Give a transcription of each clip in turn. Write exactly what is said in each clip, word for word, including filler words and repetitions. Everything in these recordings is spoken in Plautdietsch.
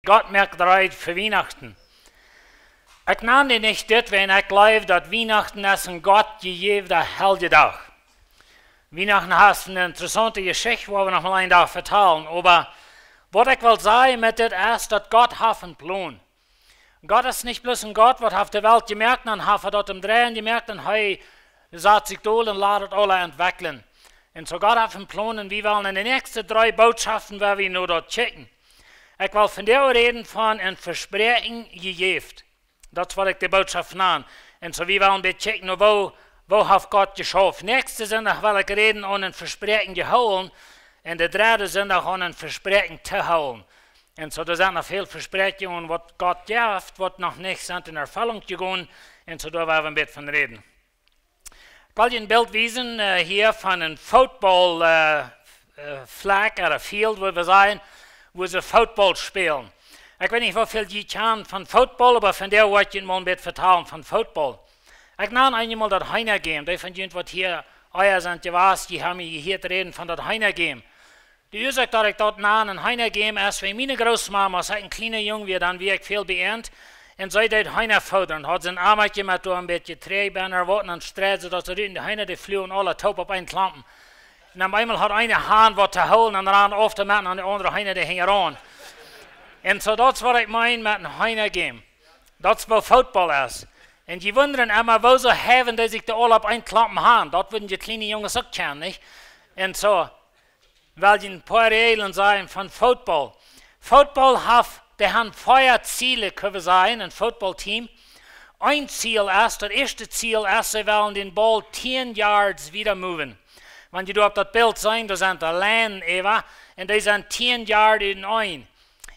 Gott moakt reed fa Wienachten. Ekj nan dee nich dit, wiels ekj jleew daut Wienachten es een Gott jejäwda Heljedach. Wienachten haft eene interessaunte Jeschicht, woa wie noch mol een Dach vetalen. Oba waut ekj well sajen met dit es, daut Gott haft een Plon. Gott es nich bloos een Gott, waut haft de Welt jemoakt, dan haft hee daut em Dreien jemoakt un hee sat sikj dol un lat daut aula entwekjlen. Un soo Gott haft een Plon un wie wellen en de näakjste dree Bootschoften, woa wie no daut kjikjen. Ekj well vondoag räden von een Vespräakjen jejäft. Daut es waut ekj de Bootschoft nan. Un soo wie wellen een bät kjikjen, no woo, woo haft Gott jeschauft. Näakjsten Sindach well ekj räden von een Vespräakjen jehoolen. Un de dredde Sindach von een Vespräakjen to hoolen. Un soo, doa sent noch väl Vespräakjungen, waut Gott jeft, waut noch nich sent en Erfellunk jegonen. Un soo, doa woa wie een bät von räden. Ekj well junt een Bilt wiesen, äh, hia von een Football, äh, äh, Flak ooda Field, woa wie sajen, wua see Football spälen. Ekj weet nich, woo väl jie kjanen von Football, oba vondoag woa ekj junt mol een bät vetalen von Football. Ekj nan eemol daut Heena-Game, dee von junt, waut hia ea sent jewast, dee haben mie jehieet räden von daut Heena-Game. De Uasoak, daut ekj daut nan een Heena-Game es, wiels miene Grootmama, aus ekj een kjliena Jung wia, dan wia ekj väl bie an. Un see deed Heena foodren. Haud see een Amakje met doa een bät Trigj bie äa waut, un dan streid see daut rut un de Heena, dee fluagen aule toop opp een Klompen. Un opp eemol haud eene Haunt waut to hoolen un rand auf to moaken un de aundre Heena dee hinjaraun. Un soo, daut es waut ekj meen met een Heena-Game. Daut es woo Football es. Un jie wundren emma, wuarom haben dee sikj doa aule opp een Klompen Haunt? Daut wudden de kjliene Junges uk kjanen, nich? Un soo, well ekj een poa Räajlen sajen von Football. Football haft, dee haben vea Ziele, kjenn wie sajen, een Footballteam. Een Ziel es, daut ieeschte Ziel es, see wellen dän Baul tieen Yards wieda moven. Wan jie doa opp daut Bilt seenen, doa sent de Lienen äwa, un dee sent tieen Yard utenaunda.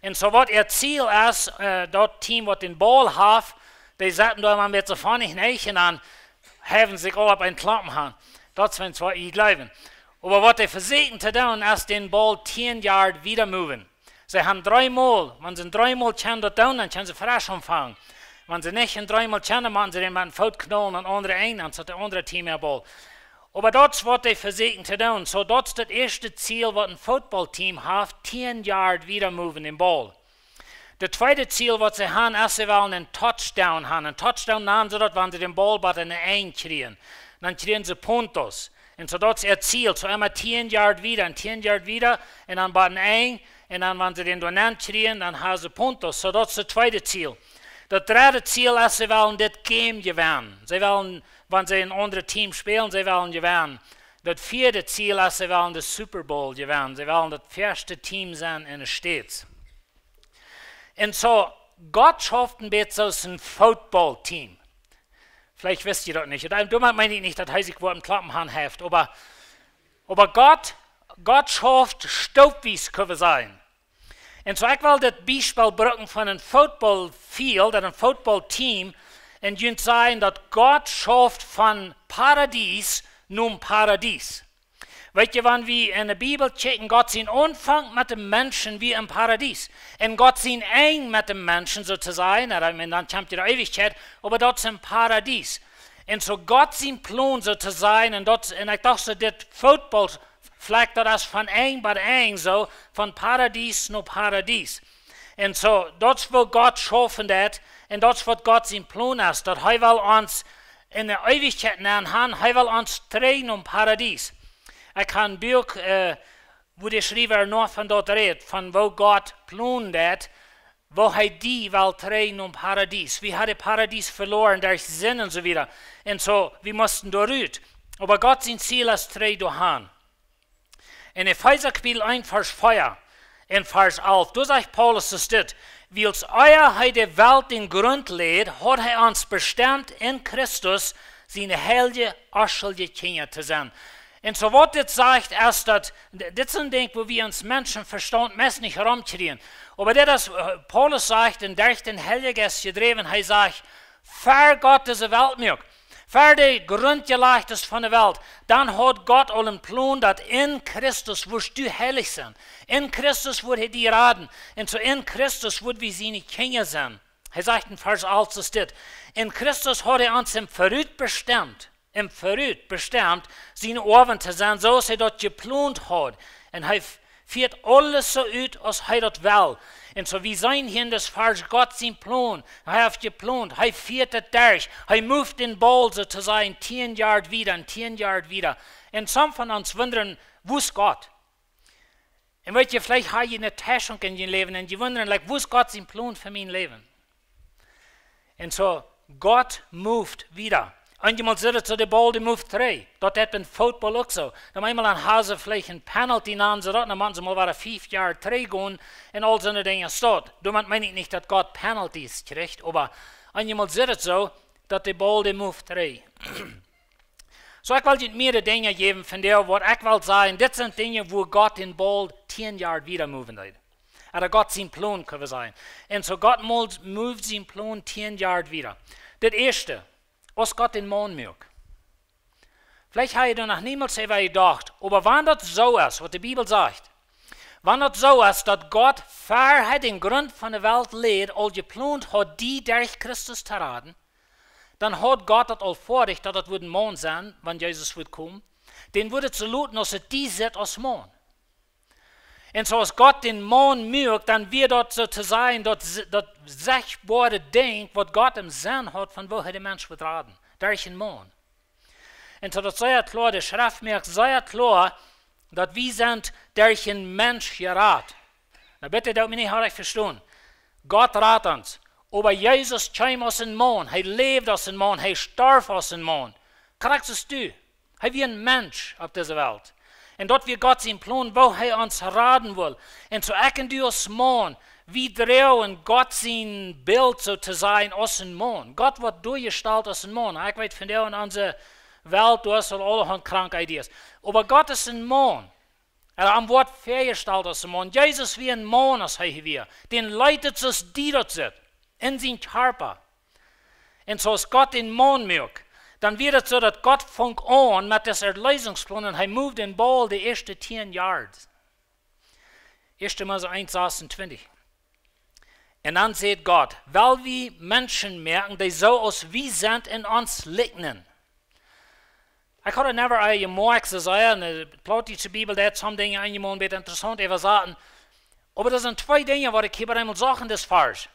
Un soo waut äa Ziel es, äh, daut Team waut dän Baul haft, dee setten doa mau met soo von nich, nich, un dan haben see sikj aule opp een Klompen Haunt. Daut es, wan see waut jleewen. Oba waut dee vesieekjen to doonen, es dän Baul tieen Yard wieda moven. See haben dreemol, wan see dreemol kjennen daut doonen, dan kjennen see fresch aunfangen. Wan see nich en dreemol kjennen, dan motten see dän met dän Foot knaulen aun aundre Enj, dan es daut daut aundre Team äa Baul. Oba daut es waut dee vesieekjen to doonen. Soo, daut es daut ieeschte Ziel waut een Footballteam haft, tieen Yard wieda moven dän Baul. Daut tweede Ziel waut see haben, es, see wellen een Touchdown haben. Een Touchdown nanen see daut, wan see dän Baul bat aun de Enj kjrieen. Dan kjrieen see Puntos. Un soo daut es äa Ziel. Soo emma tieen Yard wieda un tieen Yard wieda. Un dan bat aun de Enj. Un dan, wan see dän doa nenn kjrieen, dan haben see Puntos. Soo daut es daut tweede Ziel. Daut dredde Ziel es, see wellen dit Game jewennen. See wellen, wan see een aundret Team spälen, see wellen jewennen. Daut vieede Ziel es, see wellen de Super Bowl jewennen. See wellen daut ieeschte Team sennen en de States. Un soo, Gott schauft een bät soo aus een Footballteam. Veleicht wist jie daut nich. Un doamet meen ekj nich, daut hee sikj wua em Klompen Haunt haft. Oba, oba Gott, Gott schauft stoopwies, kjenn wie sajen. Un soo, ekj well daut Biespel brucken von een Footballfield, ooda een Footballteam, un junt sajen daut Gott schauft von Paradies no Paradies. Weet jie, wan wie en de Bibel kjikjen, Gott sien Aunfank met de Menschen wia em Paradies. Un Gott sien Enj met de Menschen, soo to sajen, na, dan, dan kjemt de Eewichkjeit, oba daut es em Paradies. Un soo Gott sien Plon, soo to sajen, un daut, un ekj docht soo, dit Footballflak, daut es von Enj bat Enj, soo, von Paradies no Paradies. Un soo, daut es woo Gott schaufen deit, un daut es waut Gott sien Plon es, daut hee well ons en de Eewichkjeit nenn haben, hee well ons trigj nom Paradies. Ekj hab een Buak, äh, wua de Schriewa noch von daut rät, von woo Gott plonen deit, woo hee die well trigj nom Paradies. Wie haben daut Paradies veloaren derch Sind un soo wieda. Un soo, wie musten doa rut. Oba Gott sien Ziel es trigj doa han. En Efeesa Kapitel eent, Varsch vea un Varsch alf, doa sajcht Paulus es dit: Wiels ea hee de Welt dän Grunt läd, haud hee ons bestemt en Christus, siene heilje, onschuldje Kjinja to sennen. Un soo waut dit sajcht, es daut, dit es een Dinkj, wua wie ons Menschenvestaunt meist nich romkjrieen. Oba dit es, äh, Paulus sajcht, un derch dän Heiljen Jeist jedräwen, hee sajcht, ver Gott dise Welt muak, ver de Grunt jelajcht es von de Welt, dan haud Gott aul een Plon, daut en Christus wurscht du heilich sennen. En Christus wudd hee die raden. Un soo en Christus wudd wie siene Kjinja sennen. Hee sajcht en Varsch alf es dit: En Christus haud hee ons em verut bestemt, em verut bestemt, siene Oawen to sennen, soo aus hee daut jeplont haud. Un hee f-, fieet aules soo ut, aus hee daut well. Un soo, wie seenen hia en dis Varsch Gott sien Plon. Hee haft jeplont, hee fieet daut derch, hee moved dän Baul, soo to sajen, tieen Yard wieda un tieen Yard wieda. Un some von ons wundren: Wua es Gott? Un weet jie, veleicht ha jie eene Teischunk en jun Läwen un jie wundren, like, wua es Gott sien Plon fa mien Läwen? Un soo, Gott moved wieda. Eenjemol sitt et soo, de Baul, dee moved trigj. Daut deit bie Football uk soo. Dan eemol dan haben see veleicht eene Penalty, nanen see daut, dan motten see mol wada fief Yard trigj gonen un aul soone Dinja. Soo, doamet meen ekj nich, daut Gott Penalties kjricht, oba eenjemol sitt et soo, daut de Baul, dee moved trigj. Soo, ekj well junt mea Dinja jäwen von dee, waut ekj well sajen, dit sent Dinja, wua Gott dän Baul tieen Yard wieda moven deed. Ooda Gott sien Plon, kjenn wie sajen. Un soo, Gott mo-, moved sien Plon tieen Yard wieda. Daut ieeschte, aus Gott dän Maun muak. Veleicht ha jie doa noch niemols äwa jedocht, oba wan daut soo es, waut de Bibel sajcht, wan daut soo es, daut Gott, ver hee dän Grunt von de Welt läd, aul jeplont haud, die derch Christus to raden, dan haud Gott daut aul foadich, daut daut wudd een Maun sennen, wan Jesus wudd komen. Dän wudd et soo loten, aus et die sitt aus Maun. Un soo aus Gott dän Maun muak, dan wia daut, soo to sajen, daut s-, daut sechtboare Dinkj, waut Gott em Senn haud, von woo hee dän Mensch wudd raden. Derch een Maun. Un soo daut sea kloa, de Schreft moakt sea kloa, daut wie sent derch een Mensch jerat. Nu bitte, doot mie nich orrajcht vestonen. Gott rat ons. Oba Jesus kjeem aus een Maun. Hee läwd aus een Maun. Hee storf aus een Maun. Krakjt soo aus du. Hee wia een Mensch opp dise Welt. Un daut wia Gott sien Plon, woo hee ons raden wull. Un soo ekj un du aus Maun, wie droagen Gott sien Bilt, soo to sajen, aus een Maun. Gott woat doajestalt aus een Maun. Ekj weet, vondoag en onse Welt, doa es aul aulahaunt kranke Ideas. Oba Gott es een Maun. Hee woat väajestalt aus een Maun. Jesus wia een Maun, aus hee hia wia. Dän leet et, soo aus die daut sitt. En sien Kjarpa. Un soo aus Gott dän Maun muak, dan wia et soo, daut Gott funk aun met dän Erleesungsplon un hee moved dän Baul de ieeschte tieen Yard. Ieeschte Mose eent sasuntwintich. Un dan sajcht Gott: Well wie Menschen moaken, dee soo aus wie sent un ons likjnen. Ekj haud et never ea jemoakt, soo sea, en de plautdietsche Bibel, dee haft some Dinja eenjemol een bät interessaunt äwasaten. Oba doa sent twee Dinja, waut ekj hia bie eemol sach en dis Varsch.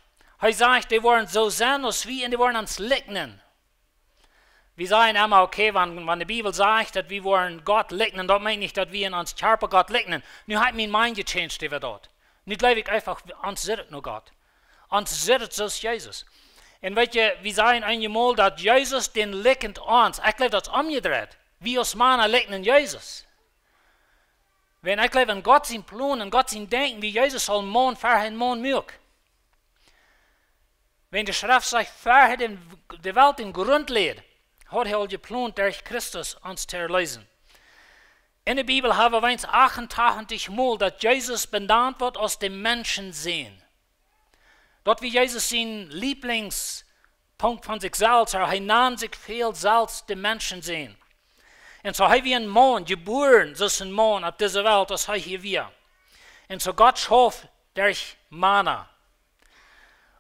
Hee sajcht, dee woaren soo sennen aus wie un dee woaren ons likjnen. Wie sajen emma, okay, wan, wan de Bibel sajcht, daut wie woaren Gott likjnen, daut meent nich, daut wie en ons Kjarpa Gott likjnen. Nu haft mien mind gechanged äwa daut. Nu jleew ekj eefach, ons sitt et no Gott. Ons sitt et soo aus Jesus. Un weet jie, wie sajen eenjemol, daut Jesus, dän likjent ons. Ekj jleew, daut es omjedreit. Wie aus Mana likjnen Jesus. Wan ekj jleew aun Gott sien Plon un Gott sien Denkjen, woo Jesus aul Maun, ver hee een Maun muak. Wan de Schreft sajcht, ver hee dän, de Welt dän Grunt läd, haud hee aul jeplont, derch Christus ons to erleesen. En de Bibel ha wie weens achtentachentich Mol, daut Jesus benant woat aus de Menschensän. Daut wia Jesus sien Lieblingspunkt von sikj selfst, hee nand sikj väl selfst de Menschensän. Un soo hee wia een Maun, jebuaren, soo aus een Maun opp dise Welt, aus hee hia wia. Un soo Gott schauft derch Mana.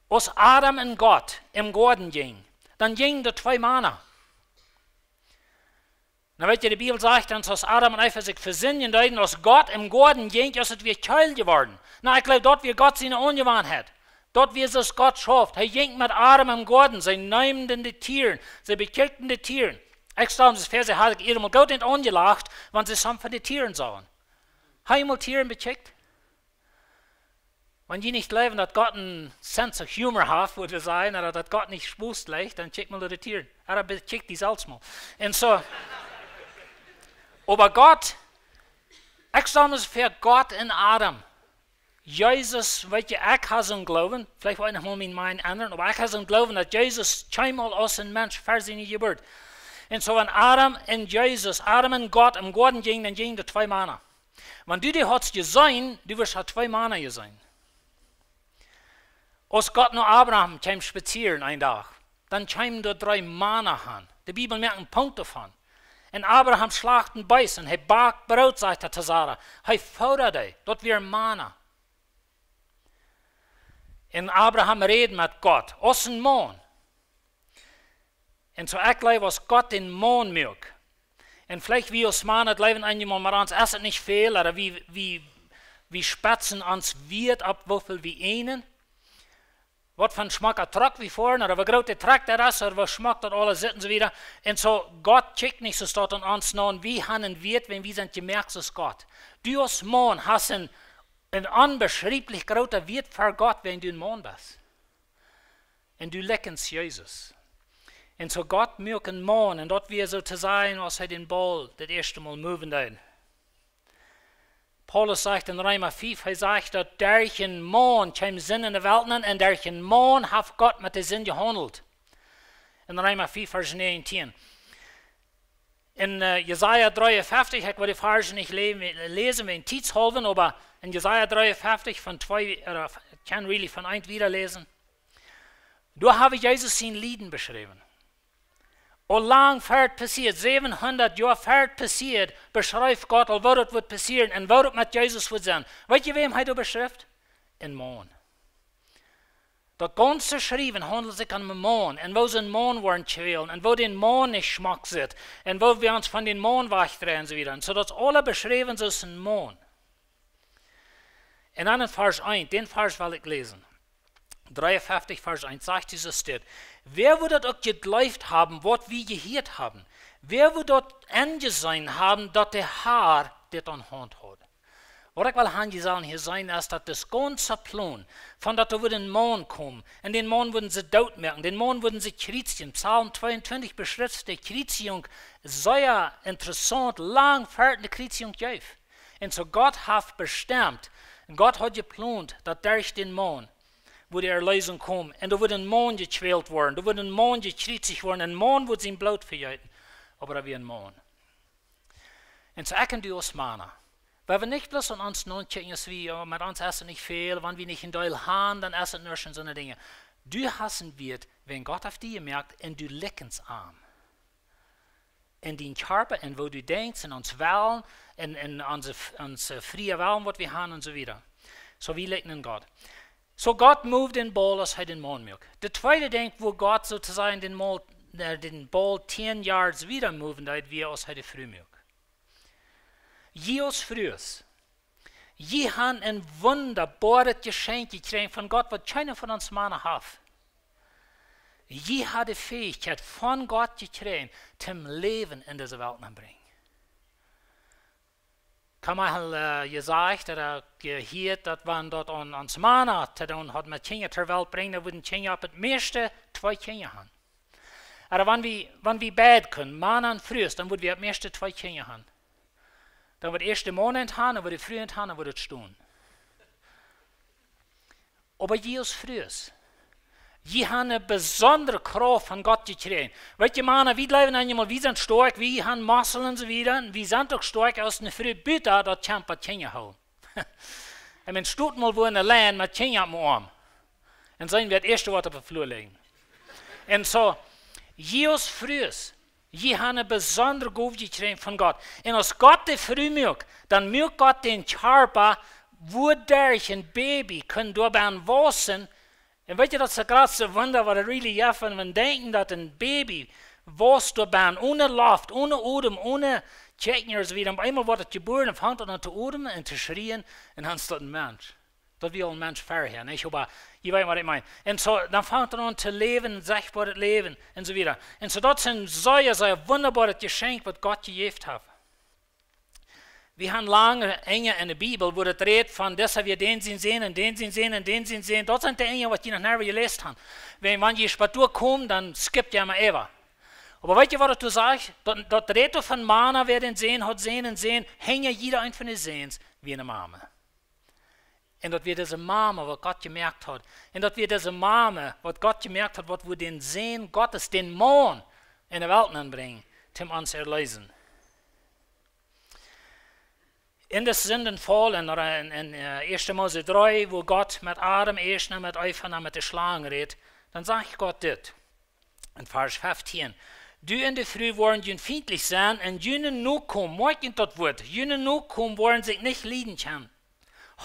Aus Adam un Gott em Goaden jinjen, dan jinjen doa twee Mana. Nu weet jie, de Bibel sajcht dan, aus Adam un Eva sikj vesindjen deeden, aus Gott em Goaden jinkj, es et wada kjelt jeworden. Nu, ekj jleew, daut wia Gott siene Aunjewanheit. Daut wia soo aus Gott schauft. Hee jinkj met Adam em Goaden. See neemen de Tieren. See bekjikjten de Tieren. Ekj stal mie väa, see hauden sikj emol goot aunjelacht, wan see some von de Tieren sagen. Hast du mol Tieren bekjikjt? Wan jie nich jleewen, daut Gott een sense of humor haft, wudd wie sajen, ooda daut Gott nich schmust leicht, dan kjikj mol no de Tieren. Ooda bekjikj die selfst mol. Un soo, oba Gott, ekj stal mie väa, Gott un Adam. Jesus, weet jie, ekj ha soon Gloowen, veleicht woa ekj noch mol mien mind endren, oba ekj ha soon Gloowen, daut Jesus kjeem aul aus een Mensch ver siene Jeburt. Un soo, wan Adam un Jesus, Adam un Gott em Goaden jinjen, dan jinjen doa twee Mana. Wan du dee hast jeseenen, du wurscht ha twee Mana jeseenen. Aus Gott no Abraham kjeem spazieren een Dach, dan kjeemen doa dree Mana aun. De Bibel moakt een Punkt doavon. Un Abraham schlacht een Beest un hee bakt Broot, sajcht hee to Sara. Hee fodat dee, daut wia Mana. Un Abraham räd met Gott, aus een Maun. Un soo ekj jleew, aus Gott dän Maun muak. Un veleicht wie aus Mana, daut jleewen eenjemol, mau ons es et nich väl, ooda wie, wie, Wie spetzen ons Wieet opp, woo väl wie eenen, waut fa een schmocka Truck wie foaren, ooda woo groot de Truck daut es, ooda woo schmock daut aules sitt un soo wieda. Un soo, Gott kjikjt nich soo stoakj aun ons no, wie han een Wieet, wan wie sent jemoakt soo aus Gott. Du aus Maun hast een, een onbeschrieflich groota Wieet fa Gott, wan du een Maun best. Un du likjens Jesus. Un soo Gott muak een Maun, un daut wia soo to sajen, aus hee dän Baul daut ieeschte Mol moven deed. Paulus sajcht en Reema fief, hee sajcht, daut derch een Maun kjeem Sind enne Welt nenn, un derch een Maun haft Gott met de Sind jehaundelt. En Reema fief, Varsch näajentieen. En, äh, Jesaja dreeunfeftich, ekj well de Varsch nich läsen, läsen wäajen Tiet haulwen, oba en Jesaja dreeunfeftich von twee, äh, ekj kaun really von eent wieda läsen. Doa haft Jesus sien Lieden beschräwen. Aul lang ver et passieed, säwenhundat Joa ver et passieed, beschreef Gott aul, waut et wudd passieren un waut et met Jesus wudd sennen. Weet jie, wäm hee doa beschrift? Een Maun. Daut gaunze Schriewen haundelt sikj aun een Maun, un woo sien Maun woaren kjwälen, un woo dän Maun nich schmock sitt, un woo wie ons von dän Maun wajchdreien un soo wieda. Un soo daut aules beschräwen soo aus een Maun. Un dan en Varsch eent, dän Varsch well ekj läsen. Dreeunfeftich, Varsch eent sajcht Jesus dit: Wäa wudd daut uk jejleeft haben, waut wie jehieet haben? Wäa wudd daut enjeseenen haben, daut de Har dit aun Haunt haud? Waut ekj well han, jie sellen hia seenen, es, daut daut gaunze Plon, von daut doa wudd een Maun komen, un dän Maun wudden see dootmoaken, dän Maun wudden see kjriezjen. Psalm tweeuntwintich beschrift de Kjriezjunk sea interessaunt, lang ver et de Kjriezjunk jeef. Un soo Gott haft bestemt, un Gott haud jeplont, daut derch dän Maun wudd de Erleesunk komen, un doa wudd een Maun jekjwält woaren, doa wudd een Maun jekjriezicht woaren, een Maun wudd sien Bloot vejeeten, oba daut wia een Maun. Un soo ekj un du aus Mana, wiels wie nich bloos aun ons nonkjikjen, aus wie, jo, met ons es et nich väl, wan wie nich een Deel han, dan es et nuscht un soone Dinja. Du hast een Wieet, wan Gott haft die jemoakt un du likjens am. En dien Kjarpa, en woo du denkjst, en ons Wellen, en, en onse, onse frie Wellen, waut wie han un soo wieda. Soo wie likjnen Gott. Soo Gott moved dän Baul, aus hee dän Maun muak. De tweede Dinkj, woo Gott soo to sajen dän Maul, äh, dän Baul tieen Joa wieda moven deed, wia aus hee de Fru muak. Jie aus Frues, jie han een wundaboaret Jeschenkj jekjräajen von Gott, waut kjeena von ons Mana haft. Jie han de Fäichkjeit von Gott jekjräajen, toom Läwen en dise Welt nenbrinjen. Kaun mau, äh, jesajcht, daut ekj, äh, jehieet, daut wan daut aun ons Mana to doonen haud met Kjinja to de Welt brinjen, dan wudden Kjinja opp et mieeschte twee Kjinja han. Oba wan wie, wan wie beid kunnen, Mana un Frues, dan wudden wie opp et mieeschte twee Kjinja han. Dan wudd ieescht de Maun eent han, dan wudd de Fru eent han, dan wudd et stonen. Oba jie aus Frues, jie han eene besondre Krauft von Gott jekjräajen. Weet jie, Mana, wie jleewen eenjemol, wie sent stoakj, wie han Muskjlen un soo wieda, un wie sent uk stoakj aus eene Fru, buta daut kjemt waut Kjinja hoolen. Un maun steit mol wua enne Lien met Kjinja oppem Oarm. Un seenen wäa et ieeschte waut opp de Flua lijen. Un soo, jie aus Frues, jie han eene besondre Gow jekjräajen von Gott. Un aus Gott de Fru muak, dan muak Gott dän Kjarpa, wuaderch een Baby kunn doabennen wausen. Un weet jie, daut es daut jratste Wunda, waut et really jeft, wan wie denkjen, daut een Baby waust doabennen, one Loft, one Odem, one Kjikjen, soo wieda. Opp eemol woat et jebuaren un fangt aun to odemen un to schrieen, un dan es daut een Mensch. Daut wia aul een Mensch verhäa, nich? Oba jie weeten, waut ekj meen. Un soo, dan fangt et aun to läwen, sichtboaret Läwen, un soo wieda. Un soo, daut es een sea, sea wundaboaret Jeschenkj, waut Gott jejäft haft. Wie han lange Enj enne Bibel, wua et rät von, disa wia dän sien Sän, un dän sien Sän, un dän sien Sän. Daut sent de Enj, waut jie noch nich jeläst han. Wan, wan jie späa komen, dan skip jie mau äwa. Oba weet jie, waut et doa sajcht? Daut, daut rät doa von Mana, wäa dän Sän haud, Sän un Sän, hinja jieda eent von de Säns wia eene Mame. Un daut wia dise Mame, waut Gott jemoakt haud. Un daut wia dise Mame, waut Gott jemoakt haud, waut wudd dän Sän Gottes, dän Maun, enne Welt nenbrinjen, toom ons erleesen. En dän Sindenfaul, en, en, en, äh, ieeschte Mose dree, wua Gott met Adam ieescht un met Eva un met de Schlang rät, dan sajcht Gott dit. En Varsch feftieen: Du un de Fru woaren junt fientlich sennen, un june Nokomen, moakj junt daut Wuat, june Nokomen woaren sikj nich lieden kjennen.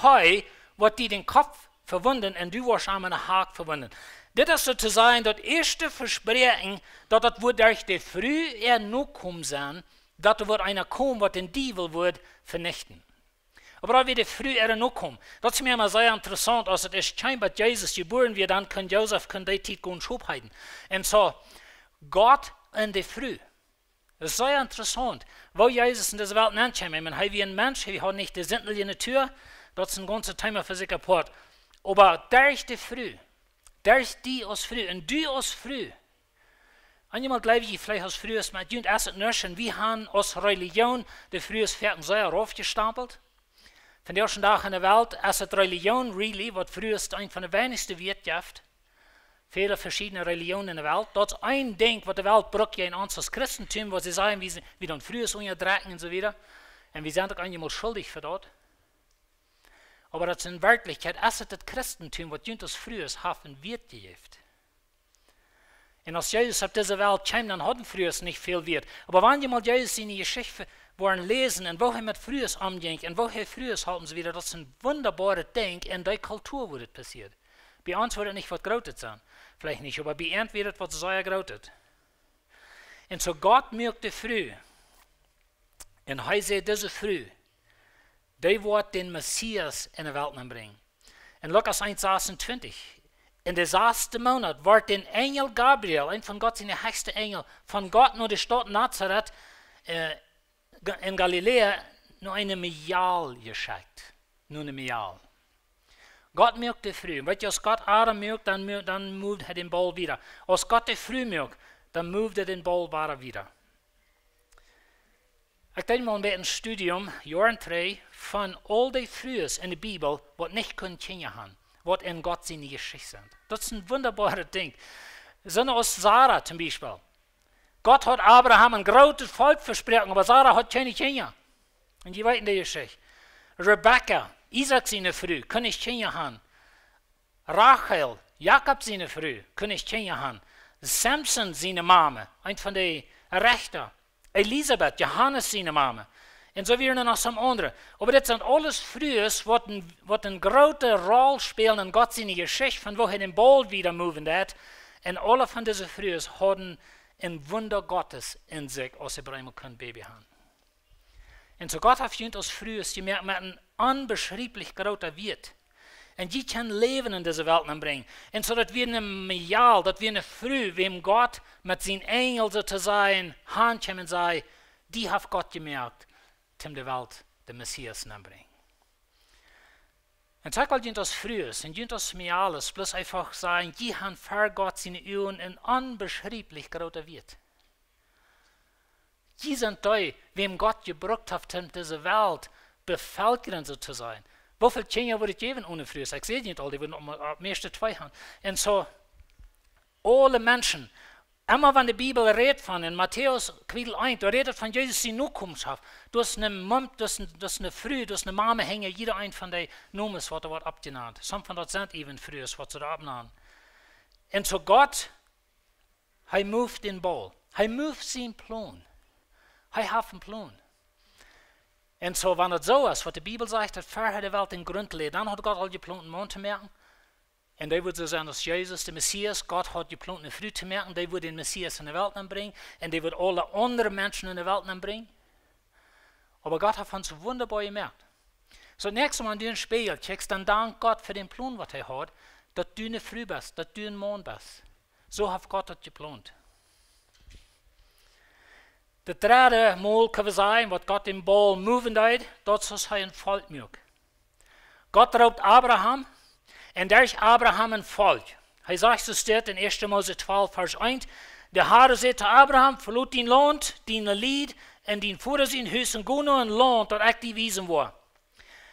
Hee woat die dän Kopp vewunden un du woascht am aune Hak vewunden. Dit es soo to sajen daut ieeschte Vespräakjen, daut daut wudd derch de Fru äa Nokomen sennen, daut doa wudd eena komen, waut dän Diewel wudd venichten. Oba daut wia de Fru äare Nokomen. Daut es mie emma sea interessaunt, aus et es scheinboa Jesus jebuaren wia, dan kunn Josef, kunn dee Tiet gonen Schop heiden. Un soo, Gott un de Fru. Daut es sea interessaunt, woo Jesus en dise Welt nenn kjeem. Ekj meen, hee wia een Mensch, hee haud nich de sintliche Natua, daut es een gaunzet Thema fa sikj apoat. Oba derch de Fru, derch die aus Fru un du aus Fru, un jemaunt jleew jie veleicht aus Frues, oba junt es et nuscht, un wie han aus Religion de Frues foaken sea raufjestampelt. Vondoag dän Dach en de Welt es et Religion, really, waut Frues eent von de weinichste Wieet jeft. Väle veschiedne Religionen en de Welt. Daut es een Dinkj, waut de Welt brukt, jo, en ons aus Christentum, wua see sajen, wie, wie doonen Frues unjadrekjen un soo wieda. Un wie sent uk eenjemol schuldich fa daut. Oba daut es en Werkjlichkjeit, es et daut Christentum, waut junt aus Frues haft een Wieet jejäft. Un aus Jesus opp dise Welt kjeem, dan hauden Frues nich väl Wieet. Oba wan jie mol Jesus siene Jeschicht woaren läsen un woo hee met Frues omjinkj un woo hee Frues holp un soo wieda, daut es een wundaboaret Dinkj en dee Kultua, wua daut passieet. Bie ons wudd et nich waut Grootet sennen. Veleicht nich, oba bie an wia et waut sea Grootet. Un soo Gott muak de Fru. Un hee säd, dise Fru, dee woat dän Messias en de Welt nenbrinjen. En Lukas eent sasuntwintich, en de saste Moonat, woat de Enjel Gabriel, eent von Gott siene hechste Enjel, von Gott no de Staut Nazaret, äh, Ga-, en Galiläa, no eene Mejal jeschekjt. No eene Mejal. Gott muak de Fru. Weetst du, aus Gott Adam muak, dan mu-, dan moved hee dän Ball wieda. Aus Gott de Fru muak, dan moved hee dän Ball wada wieda. Ekj deed mol een bät een Studium, Joaren trigj, von aul dee Frues en de Bibel, waut nich kunnen Kjinja han, waut en Gott siene Jeschicht sent. Daut es een wundaboaret Dinkj. Soo aus Sara toom Biespel. Gott haud Abraham een grootet Volkj vesproaken, oba Sara haud kjeene Kjinja. Un jie weeten de Jeschicht. Rebekka, Isaak siene Fru, kunn nich Kjinja han. Rachel, Jakob siene Fru, kunn nich Kjinja han. Samson siene Mame, eent von de Rechta. Elisabet, Johanes siene Mame. Un soo wieren noch some aundre. Oba dit sent aules Frues, waut een, waut een groote Rol spälen en Gott siene Jeschicht, von woo hee dän Ball wieda moven deed. Un aule von dise Frues hauden een Wunda Gottes en sikj, aus see bloos kunnen Baby han. Un soo Gott haft junt aus Frues jemoakt met een onbeschrieflich groota Wieet. Un jie kjennen Läwen en dise Welt nenbrinjen. Un soo daut wia een Mejal, daut wia eene Fru, wäm Gott met sienen Enjel, soo to sajen, hankjeem un säd, die haft Gott jemoakt, toom de Welt dän Messias nenbrinjen. Un soo ekj well junt aus Frues un junt aus Mejales bloos eefach sajen, jie han ver Gott siene Uagen een onbeschrieflich groota Wieet. Jie sent dee, wäm Gott jebrukt haft, om dise Welt bevölkren, soo to sajen. Woo väl Kjinja wudd et jäwen one Frues? Ekj säd nich aul, dee wudden opp, opp meist twee han. Un soo, aule Menschen, emma wan de Bibel rät von, en Matäus Kapitel eent, doa rät et von Jesus siene Nokomenschoft. Daut es eene Mam-, daut es een, daut es eene Fru, daut es eene Mame hinja jieda een von dee Nomes, waut doa woat oppjenant. Some von daut sent even Frues, waut see doa oppnanen. Un soo Gott, hee moved dän Ball. Hee moved sienen Plon. Hee haft een Plon. Un soo, wan et soo es, waut de Bibel sajcht, daut ver hee de Welt em Grunt läd, dan haud Gott aul jeplont eenen Maun to moaken. Un dee wudd soo sennen aus Jesus, de Messias. Gott haud jeplont eene Fru to moaken, dee wudd dän Messias en de Welt nenbrinjen. Un dee wudd aule aundre Menschen en de Welt nenbrinjen. Oba Gott haft ons wundaboa jemoakt. Soo, näakjstet Mol, wan du em Spieejel kjikjst, dan dank Gott fa dän Plon, waut hee haud, daut du eene Fru best, daut du een Maun best. Soo haft Gott daut jeplont. Daut dredde Mol kjenn wie sajen, waut Gott dän Ball moven deed, daut es, aus hee een Volkj muak. Gott roopt Abraham, un derch Abraham een Volkj. Hee sajcht, soo steit en Ieeschte Mose twalf, Varsch eent: De Herr säd to Abraham: Veloot dien Launt, diene Lied un dien Voda sien Hus un go no een Launt, daut ekj die wiesen woa.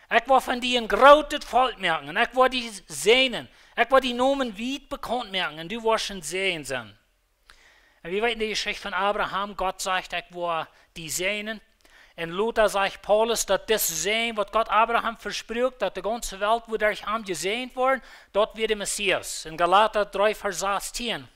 Ekj woa von die een grootet Volkj moaken, un ekj woa die säajnen. Ekj woa dienen Nomen wiet bekaunt moaken, un du woascht een Säajen sennen. Un wie weeten de Jeschicht von Abraham. Gott sajcht: Ekj woa die säajnen. Un lota sajcht Paulus, daut dis Säajen, waut Gott Abraham vespruak, daut de gaunze Welt wudd derch am jesäajent woaren, daut wia de Messias. En Galata dree, Varsch sastieen.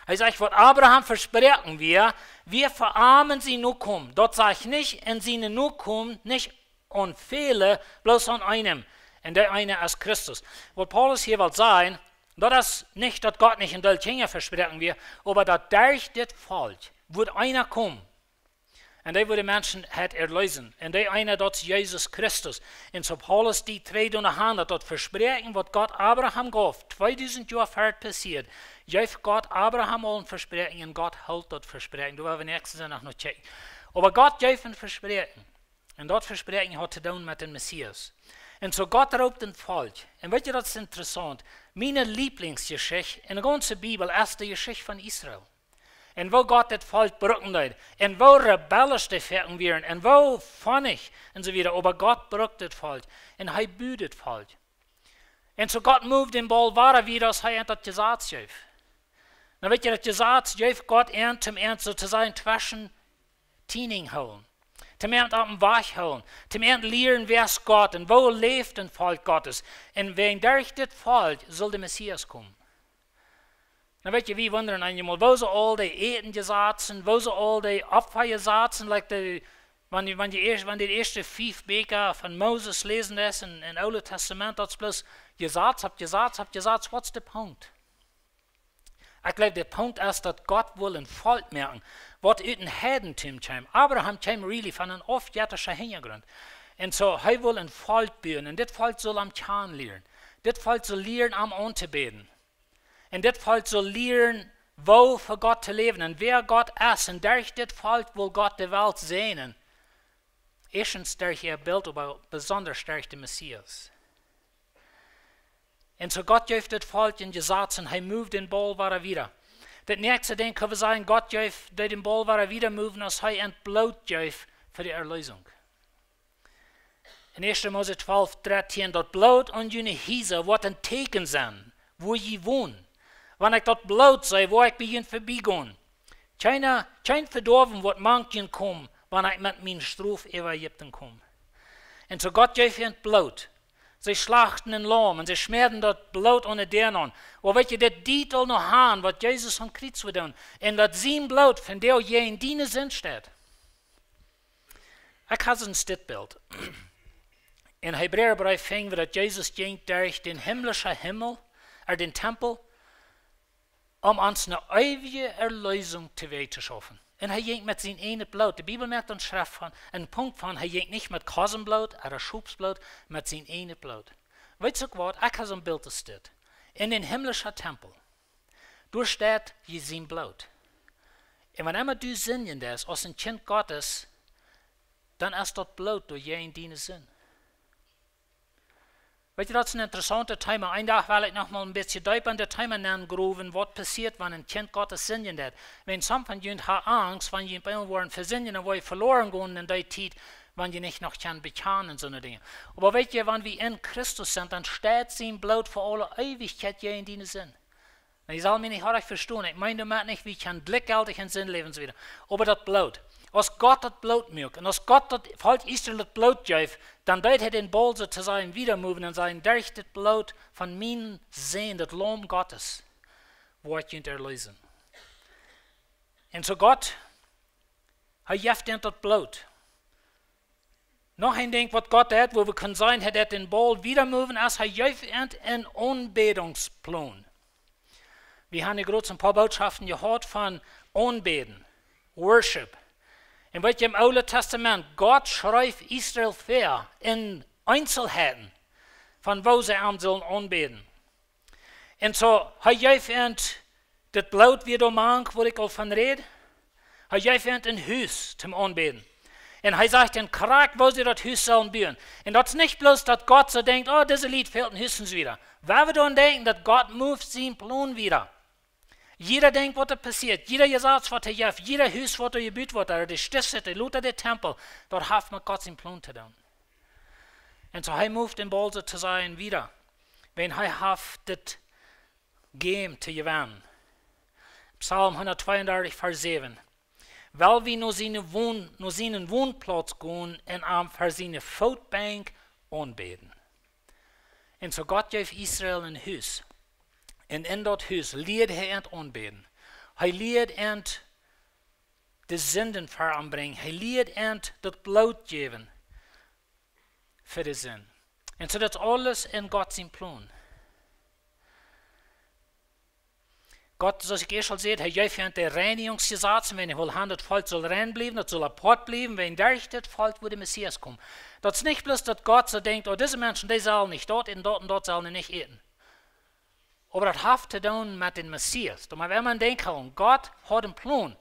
Hee sajcht, waut Abraham vesproaken wia, wia fa am un siene Nokomen. Daut sajcht nich, un siene Nokomen, nich aun väle, bloos aun eenem. Un dee eene es Christus. Waut Paulus hia well sajen, daut es nich, daut Gott nich een Deel Kjinja vesproaken wia, oba daut derch dit Volkj wudd eena komen, Un dee wudd de Menschen hia erleesen. Un dee eena, daut es Jesus Christus. Un soo Paulus deit trigj doa han, daut daut Vespräakjen, waut Gott Abraham jeef, tweedusent Joa ver et passieed, jeef Gott Abraham aul een Vespräakjen un Gott hilt daut Vespräakjen. Doa woa wie näakjsten Sindach noch kjikjen. Oba Gott jeef een Vespräakjen. Un daut Vespräakjen haud to doonen met dän Messias. Un soo Gott roopt een Volkj. Un weet jie, daut es interessaunt. Miene Lieblingsjeschicht enne gaunze Bibel es de Jeschicht von Israel. Un woo Gott daut Volkj brucken deed. Un woo rebellisch dee foaken wieren. Un woo fonnich un soo wieda. Oba Gott bruckt daut Volkj. Un hee bud daut Volkj. Un soo Gott moved dän Baul wada wieda, aus hee an daut Jesaz jeef. Nu weet jie, daut Jesaz jeef Gott an, om an soo to sajen tweschen Tiening hoolen. Om an opp dän Wajch hoolen. Om an lieren, wäa es Gott un woo läft een Volkj Gottes. Un wäajen derch dit Volkj sull de Messias komen. Nu weet jie, wie wundren eenjemol, woo soo aul dee Ätenjesazen, woo soo aul dee Opfajesazen, like de, wan jie, wan jie ieescht, wan jie de ieeschte fief Bieekja von Moses läsen es en, en Oole Testament, daut es bloos Jesaz opp Jesaz opp Jesaz, waut es de Punkt? Ekj jleew, de Punkt es, daut Gott wull een Volkj moaken, waut ut een Heidentum kjeem. Abraham kjeem really von een aufjetischen Hinjagrunt. Un soo, hee wull een Volkj buen, un dit Volkj sull am kjanen lieren. Dit Volkj sull lieren, am auntobäden. Un dit Volkj sull lieren, woo fa Gott to läwen un wäa Gott es. Un derch dit Volkj wull Gott de Welt säajnen. Ieeschtens derch äa Bilt, oba besonda derch dän Messias. Un soo Gott jeef dit Volkj een Jesaz un hee moved dän Baul wada wieda. Daut näakjste Dinkj kjenn wie sajen, Gott jeef, deed dän Baul wada wieda moven, aus hee an Bloot jeef fa de Erleesunk. En ieeschte Mose twalf dartieen, daut Bloot aun june Hiesa woat een Tieekjen sennen, wua jie wonen. Wan ekj daut Bloot see, woa ekj bie junt verbie gonen. Kjeena, kjeen Vedoawen woat mank junt komen, wan ekj met miene Strof äwa Ägipten kom. Un soo Gott jeef an Bloot. See schlachten een Laum un see schmäden daut Bloot aun de Däa aun. Oba weet jie, dit deit aul noch aun, waut Jesus aum Kjriez wudd doonen. Un daut sien Bloot vondoag jäajen diene Sind steit. Ekj hab een Stitbilt. En Hebräabreef finj wie, daut Jesus jinkj derch dän himlischen Himmel, ea dän Tempel, om ons eene eewje Erleesunk to wajch to schaufen. Un hee jinkj met sien eejnet Bloot. De Bibel moakt een Schreft von, een Punkt von, hee jinkj nich met Kosenbloot, ea Schopsbloot, met sien eejnet Bloot. Weetst uk waut, ekj hab soon Bilt aus dit. En dän himlischen Tempel. Doa steit je sien Bloot. Un wan emma du sindjen deist, aus een Kjint Gottes, dan es daut Bloot doa jäajen diene Sind. Weetst du, daut es een interessauntet Thema. Een Dach well ekj noch mol een bät deepa en daut Thema nengroven, waut passieet, wan een Kjint Gottes sindjen deit. Wan some von junt haben Angst, wan jie bie am woaren vesindjen, dan woa jie veloaren gonen en dee Tiet, wan jie nich noch kjennen bekjanen un soone Dinja. Oba weetst du, wan wie en Christus sent, dan steit sien Bloot fa aule Eewichkjeit jäajen diene Sind. Nu, jie sellen mie nich orrajcht vestonen. Ekj meen doamet nich, wie kjennen jlikjjeltich en Sind läwen un soo wieda. Oba daut Bloot. Aus Gott daut Bloot muak un aus Gott daut Volkj Israel daut Bloot jeef, dan deed hee dän Baul soo to sajen wieda moven un sajen, derch dit Bloot von mienen Sän, daut Laum Gottes, woa ekj junt erleesen. Un soo Gott, hee jeef an daut Bloot. Noch een Dinkj, waut Gott deed, wua wie kjennen seenen, hee deed dän Baul wieda moven, aus hee jeef an een Aunbädungsplan. Wie haben hia jrod een poa Bootschoften jeheet von Aunbäden, Worship. Un weetst du, em Oole Testament, Gott schreef Israel väa en Eenzelheiten, von woo see am sullen aunbäden. Un soo, hee jeef an daut Bloot wia doa mank, wua ekj aul von räd. Hee jeef an een Hus toom aunbäden. Un hee sajcht an krakjt, woo see daut Hus sellen buen. Un daut es nich bloos, daut Gott soo denkjt, oh, dise Lied fält een Hus un soo wieda. Wan wie dan denkjen, daut Gott moved sien Plon wieda. Jieda Dinkj, waut doa passieet, jieda Jesaz, waut hee jeft, jieda Hus, waut doa jebut woat, ea de Stiftshitta, lota de Tempel, daut haft met Gott sien Plon to doonen. Un soo, hee moved dän Baul soo to sajen wieda. Wan hee haft dit Game to jewennen. Psalm hundat tweeundartich, Varsch säwen. Well wie no siene Won-, no sienen Wonplauz gonen un am ver siene Footbenkj aunbäden. Un soo Gott jeef Israel een Hus. Un en daut Hus lieed hee an aunbäden. Hee lieed an de Sinden ver am brinjen. Hee lieed an daut Bloot jäwen fa de Sind. Un soo daut aules en Gott sien Plon. Gott, soo aus ekj ieescht aul säd, hee jeef an de Reinigungsjesazen, wan hee well han, daut Volkj sull rein bliewen, daut sull apoat bliewen, wan derch dit Volkj wudd de Messias komen. Daut es nich bloos, daut Gott soo denkjt: "Oh, dise Menschen, dee sellen nich daut un daut un daut sellen dee nich äten." Oba daut haft to doonen met dän Messias. Doa mott eena aun denkjen, Gott haud een Plon.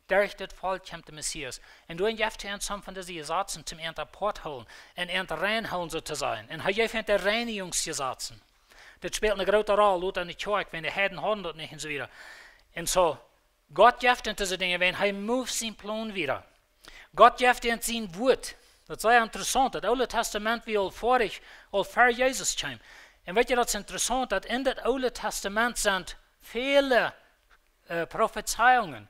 Derch dit Volkj kjemt de Messias. Un doa jeft hee an some von dise Jesazen, om an apoat hoolen un an rein hoolen, soo to sajen. Un hee jeef an de Reinigungsjesazen. Daut spält eene groote Roll, uk enne Kjoakj, wan de Heiden hauden daut nich un soo wieda. Un soo, Gott jeft an dise Dinja, wan hee move sien Plon wieda. Gott jeft an sien Wuat. Daut es sea interessaunt. Daut Oole Tastament wia aul ver, aul ver Jesus kjeem. Un weet jie, daut es interessaunt, daut en daut Oole Tastament sent väle, äh, Profezeiungen.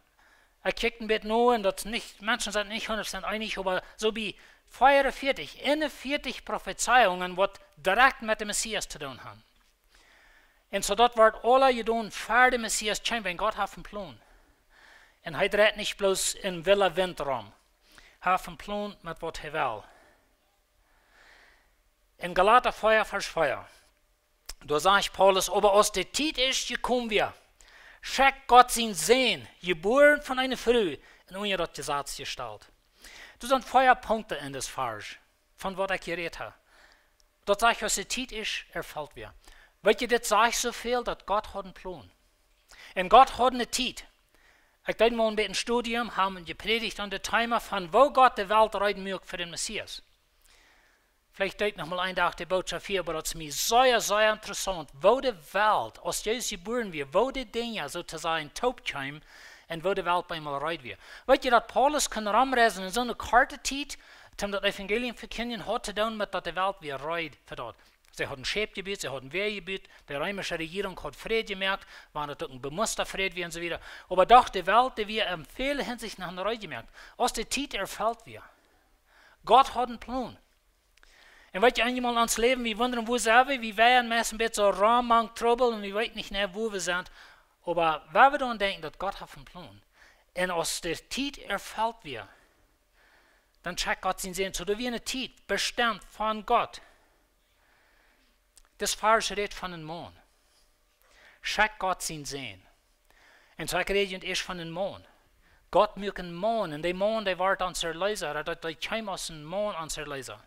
Ekj kjikj een bät no un daut nich, Menschen sent nich hundat Prozent eenich, oba soo bie veeaunvieetich, eenuntwintich Profezeiungen, waut direkt met dän Messias to doonen haben. Un soo daut woat aula jedonen ver de Messias kjemt, wan Gott haft een Plon. Un hee dreit nich bloos en wille Wint rom. Hee haft een Plon met waut hee well. En Galata vea, Varsch vea, doa sajcht Paulus: "Oba aus de Tiet ieescht jekomen wia, schekjt Gott sienen Sän, jebuaren von eene Fru un unja daut Jesaz jestalt." Doa sent vea Punkten en dit Varsch, von waut ekj jerät hab. Daut sajcht, aus de Tiet ieescht erfelt wia. Weet jie, dit sajcht soo väl, daut Gott haud een Plon. Un Gott haud eene Tiet. Ekj deed mol een bät een Studium, hab jeprädicht aun daut Thema von woo Gott de Welt reed muak fa dän Messias. Veleicht deed noch mol een Dach de Bootschoft hia, oba daut es mie sea, sea interessaunt, woo de Welt, aus Jesus jebuaren wia, woo de Dinja, soo to sajen, toop kjeemen un woo de Welt bie mol reed wia. Weet jie, daut Paulus kunn romreisen en soone korte Tiet, om daut Evangelium vekjindjen, haud to doonen met daut de Welt wia reed fa daut. See hauden Schäp jebut, see hauden Wäaj jebut, de reemische Rejierunk haud Fräd jemoakt, wia daut uk een bemusta Fräd wia un soo wieda. Oba doch, de Welt, dee wia en väle Hinsichten noch reed jemoakt. Aus de Tiet erfelt wia. Gott haud een Plon. Un weet jie, eenjemol en ons Läwen, wie wundren, wua sent wie? Wie woaren meist een bät soo rom mank Trubbel un wie weeten nich mea, wua wie sent. Oba wan wie dan denkjen, daut Gott haft een Plon. Un aus de Tiet erfelt wia, dan schekjt Gott sienen Sän. Soo, doa wia eene Tiet bestemt von Gott. Dit Varsch rät von een Maun. Schekjt Gott sienen Sän. Un soo, ekj räd junt ieescht von een Maun. Gott muak een Maun, un dee Maun, dee wort ons Erleesa, daut, daut kjeem aus een Maun ons Erleesa.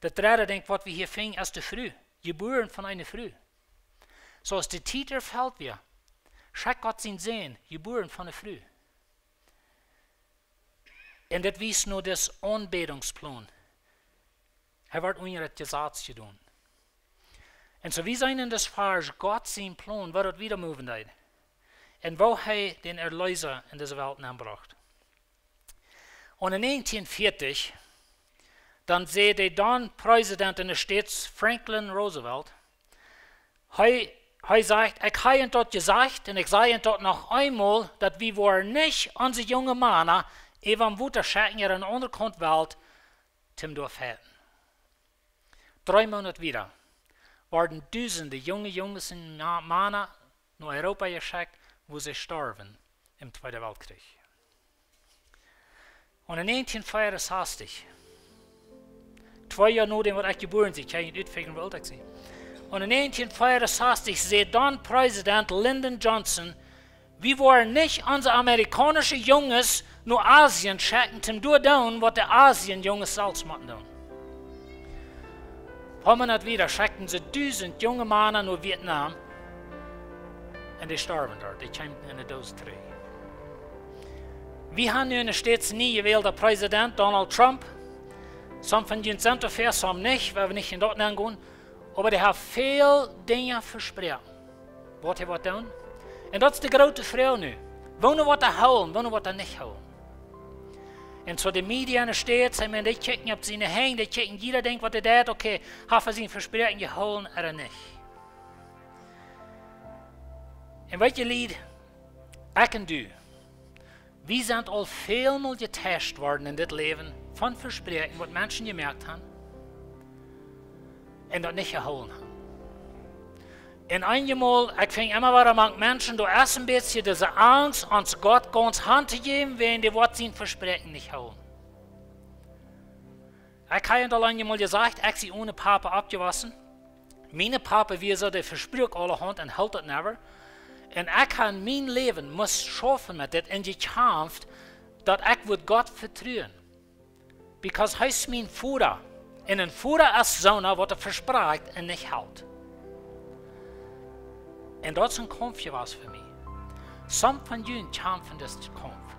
Daut dredde Dinkj, waut wie hia finjen, es de Fru, jebuaren von eene Fru. Soo, aus de Tiet erfelt wia, schekjt Gott sienen Sän, jebuaren von eene Fru. Un dit wiest no dis Aunbädungsplon. Hee wort unja daut Jesaz jedonen. Un soo, wie seenen en dit Varsch Gott sienen Plon, woo daut wieda moven deed. Un woo hee dän Erleesa en dise Welt nenbrocht. Un en negentieen vieetich, dan säd de dan Präsident en de States, Franklin Roosevelt, hee, hee sajcht: "Ekj hab junt daut jesajcht un ekj saj junt daut noch eemol, daut wie woaren nich onse junge Mana äwa daut Wota schekjen no eene aundre Kaunt Welt, om doa to fochten." Dree Moonat wieda worden dusende junge Junges un Ma-, Mana no Europa jeschekjt, wua see storwen em Tweeden Weltkjrich. Un en negentieen veerunsastich, twee Joa nodäm waut ekj jebuaren sie, ekj kaun junt utfinjen, woo oolt ekj sie. Un en negentieen veerunsastich säd dan Präsident Lyndon Johnson: "Wie woaren nich onse amerikaunische Junges no Asien schekjen, om doa to doonen, waut de Asien Junges selfst motten doonen." Poa Moonat wieda schekjten see dusend junge Mana no Vietnam. Un dee storwen doa, dee kjeemen en de Doot trigj. Wie haben nu en de States een nie jewälda Präsident, Donald Trump. Some von junt sent doafäa, some nich, woa wie nich en daut nengonen. Oba dee haft väl Dinja vesproaken, waut hee woat doonen. Un daut es de groote Froag nu. Woone woat hee hoolen, woone woat hee nich hoolen? Un soo de Media en de States, ekj meen, dee kjikjen opp siene Henj, dee kjikjen jieda Dinkj waut hee deit, okay, haft hee sien Vespräakjen jehoolen ooda nich? Un weet jie, Lied, ekj un du, wie sent aul välmol jeteist worden en dit Läwen von Vespräakjen, waut Menschen jemoakt haben un daut nich jehoolen haben. Un eenjemol, ekj finj emma wada mank Menschen, doa es een bät dise Angst, ons Gott gaunz han to jäwen, wäajen dee woat sien Vespräakjen nich hoolen. Ekj hab junt aul eenjemol jesajcht, ekj sie one Papa oppjewossen. Mien Papa wia soo, dee vespruak aulahaunt un hilt daut never. Un ekj ha en mien Läwen must schaufen met dit un jekjamft, daut ekj wudd Gott vetruen. Because hee es mien Voda. Un een Voda es soona, waut hee vesprakjt un nich helt. Un daut es een Kaumf jewast fa mie. Sommje von junt kjamfen disen Kaumf.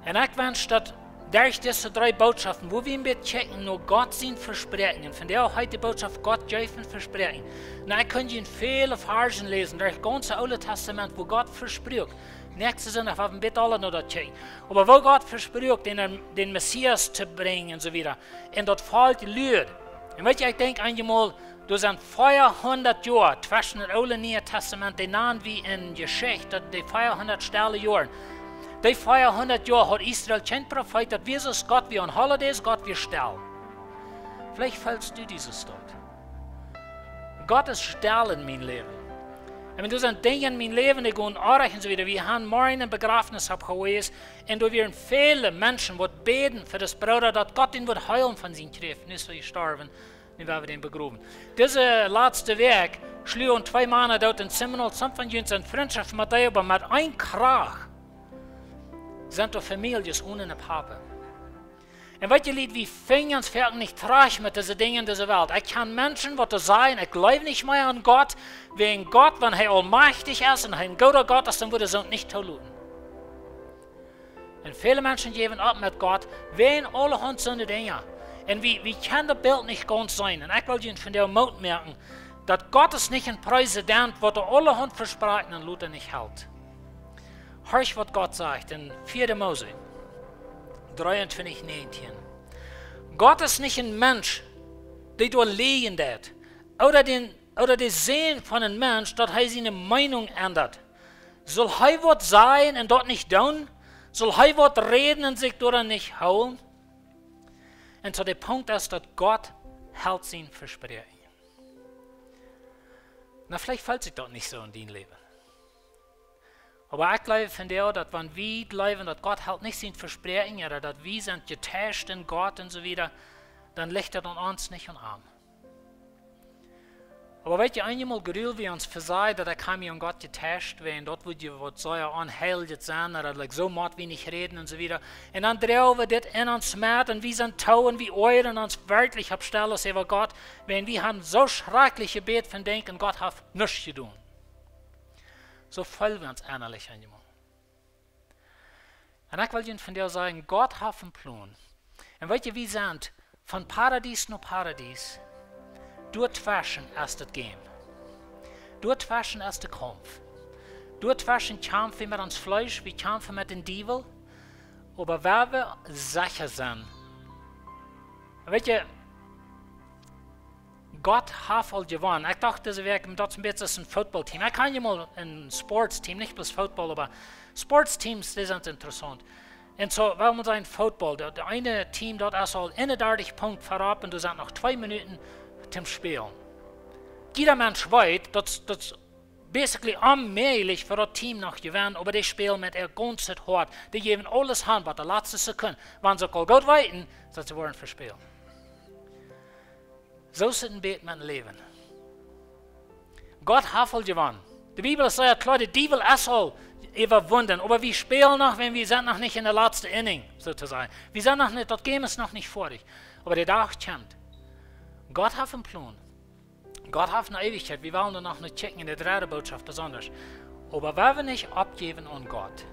Un ekj wensch daut derch dise dree Bootschoften, wua wie een bät kjikjen no Gott siene Vespräakjungen, von dee heet de Bootschoft Gott jeef een Vespräakjen. Un ekj kunn junt väle Varschen läsen, derch daut gaunze Oole Tastament, wua Gott vesprakjt. Näakjsten Sindach woa wie een bät aula no daut kjikjen. Oba wua Gott vesprakjt, dän, dän Messias to brinjen un soo wieda. Un daut Volkj luad. Un weet jie, ekj denkj eenjemol, doa sent veahundat Joa tweschen daut Oole un Niee Tastament, dee nanen wie en Jeschicht, daut de veahundat stelle Joaren. Dee veahundat Joa haud Israel kjeen Profeet, daut wia soo aus Gott wia aun Holidays, Gott wia stell. Veleicht feelst du dise Staut. Gott es stell en mien Läwen. Un wan doa sent Dinja en mien Läwen, dee gonen orrajcht un soo wieda. Wie haben morjen een Bejrafnis opp Hawaii. Un doa wieren väle Menschen, waut bäden fa dän Brooda, daut Gott dän wudd heelen von siene Kjräft. Nu es hee jestorwen, nu woa wie dän begrowen. Dise latste Wäakj schluagen twee Mana doot en Seminole, sommje von junt sent Frintschoften met dee, oba met eene Krauft sent doa Famieljes one een Papa. Un weet jie, Lied, wie finjen ons foaken nich trajcht met dise Dinja en dise Welt. Ekj kjan Menschen, waut doa sajen, ekj jleew nich mea aun Gott, wäajen Gott, wan hee aulmajchtich es un hee een gooda Gott es, dan wudd hee soont nich toloten. Un väle Menschen jäwen opp met Gott, wäajen aulahaunt soone Dinja. Un wie, wie kjennen daut Bilt nich gaunz seenen. Un ekj well junt vondoag Moot moaken, daut Gott es nich een Präsident, waut doa aulahaunt vesprakjt un lota nich helt. Horch, waut Gott sajcht en vieede Mose dreeuntwintich näajentieen. Gott es nich een Mensch, dee doa läajen deit, ooda dän, ooda de Sän von een Mensch, daut hee siene Meenunk endat. Saul hee waut sajen un daut nich doonen? Saul hee waut räden un sikj doaraun nich hoolen? Un soo de Punkt es, daut Gott helt siene Vespräakjungen. Na, veleicht feelt sikj daut nich soo en dien Läwen. Oba ekj jleew vondoag, daut wan wie jleewen, daut Gott helt nich siene Vespräakjungen, ooda daut wie sent jeteischt en Gott un soo wieda, dan licht daut aun ons, nich aun am. Oba weet jie, eenjemol jleew wie ons vesajen, daut ekj hab mie aun Gott jeteischt, wäajen daut wudd je waut sea onheiljet sennen, ooda daut, like, soo mott wie nich räden un soo wieda. Un dan droagen wie dit en ons met un wie sent too un wie oajren ons werkjlich opp Stellen äwa Gott, wäajen wie haben soo schrakjlich jebät von denkjen, Gott haft nuscht jedonen. Soo feelen wie ons ennalich eenjemol. Un ekj well junt vondoag sajen, Gott haft een Plon. Un weet jie, wie sent von Paradies no Paradies. Doatweschen es daut Game. Doatweschen es de Kaumf. Doatweschen kjamf wie met ons Fleesch, wie kjamfen met dän Diewel. Oba wua wie secha sent. Weet jie, Gott haft aul jewonnen. Ekj docht dise Wäakj, daut es een bät aus een Footballteam. Ekj kaun je mol een Sportsteam, nich bloos Football, oba Sportsteams, dee sent interessaunt. Un soo, wuarom sent Football? Daut, daut eene Team, daut es aul eenendartich Punkten verop un doa sent noch twee Minuten toom spälen. Jieda Mensch weet, daut, daut basically onmäajlich fa daut Team noch jewennen, oba dee spälen met äa gaunzet Hoat. Dee jäwen aules han bat de latste Sekund. Wan see uk aul goot weeten, daut see woaren vespälen. Soo es et een bät met Läwen. Gott haft aul jewonnen. De Bibel sajcht kloa, de Diewel es aul äwawunden, oba wie spälen noch, wan wie sent noch nich en de latste inning, soo to sajen. Wie sent noch nich, daut Game es noch nich foadich. Oba de Dach kjemt. Gott haft een Plon. Gott haft eene Eewichkjeit. Wie wellen doa noch no kjikjen en de dredde Bootschoft besondasch. Oba wan wie nich oppjäwen aun Gott.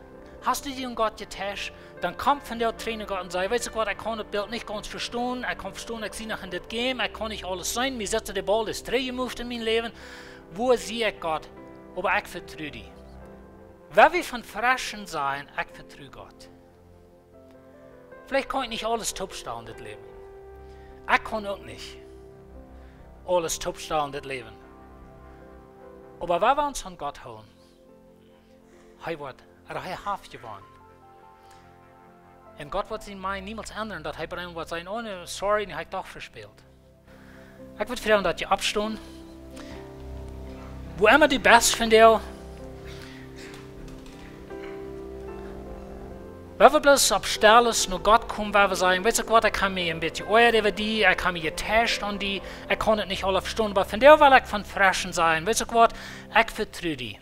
Hast du die aun Gott jeteischt? Dan komm vondoag trigj no Gott un saj: Weetst du waut, ekj kaun daut Bilt nich gaunz vestonen. Ekj kaun vestonen, ekj sie noch en dit Game. Ekj kaun nich aules seenen. Mie sitt de Baul es trigj jemoved en mien Läwen. Wua sie ekj, Gott? Oba ekj vetru die. Wan wie von Freschen sajen: Ekj vetru Gott. Veleicht kaun ekj nich aules toopstalen dit Läwen. Ekj kaun uk nich aules toopstalen dit Läwen. Oba wan wie ons aun Gott hoolen, hee woat, ooda hee haft jewonnen. Un Gott woat sien Mind niemols endren, daut hee bie ons woat sajen: Oh nä, sorry, nu hab ekj doch vespält. Ekj wudd froagen, daut jie oppstonen. Wua emma du best vondoag. Wan wie bloos opp Stellen no Gott komen, wan wie sajen: Weetst du waut, ekj hab mie een bät jeoajat äwa die, ekj hab mie jeteischt aun die, ekj kaun et nich aula vestonen, oba vondoag well ekj von Freschen sajen: Weetst du waut, ekj vetru die.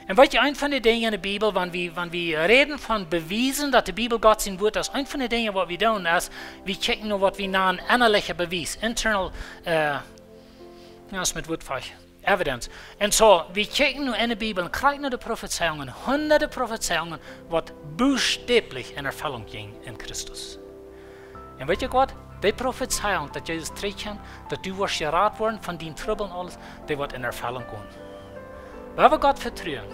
Un weet jie, eent von de Dinja enne Bibel, wan wie, wan wie räden von Bewiesen, daut de Bibel Gott sien Wuat es, eent von de Dinja waut wie doonen es, wie kjikjen no waut wie nanen ennaliche Bewies, internal, äh, jo, es met Wuat fäich, evidence. Un soo, wie kjikjen no enne Bibel un kjikjen no de Profezeiungen, hundade Profezeiungen, waut buchstäblich en Erfellunk jinjen en Christus. Un weet jie waut? Dee Profezeiunk, daut Jesus trigjkjemt, daut du woascht jerat woaren von dien Trubbel un aules, dee woat en Erfellunk gonen. Wan wie Gott vetruen,